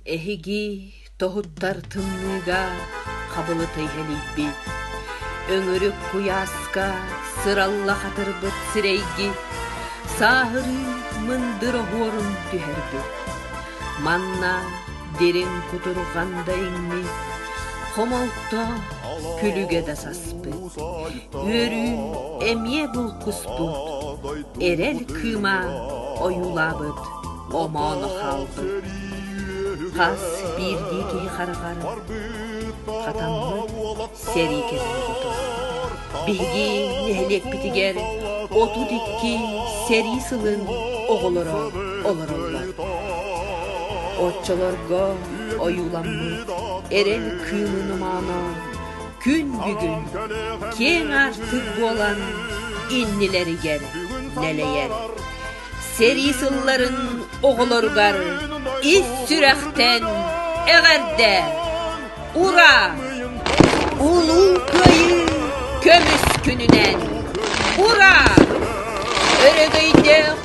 Эһиги тоһуттар тымныыга хабылыта иһэлийбит, өҥүрүк куйааска сыралла хатырбыт сирэйгит сааһырыы мындыр оһуорун түһэрбит. Манна дириҥ кутурҕан да иҥмит, хомолто күлүгэ да саспыт, үөрүү эмиэ булкуспут, эрэл кыыма ойуулаабыт омооно хаалбыт. Хас биирдии киһи хараҕар хатаммыт сэрии кэмин оҕото. Биһиги нэһилиэкпитигэр 32 сэрии сылын оҕолоро олороллор. Оччолорго ойууламмыт эрэл кыымын омооно күн бүгүн киэҥ аартык буолан иннилэригэр нэлэйэр. Сэрии сылларын оҕолоругар ис сүрэхтэн эҕэрдэ! Ура! Улуу Кыайыы көмүс күнүнэн! Ура! Өрөгөйдөөх.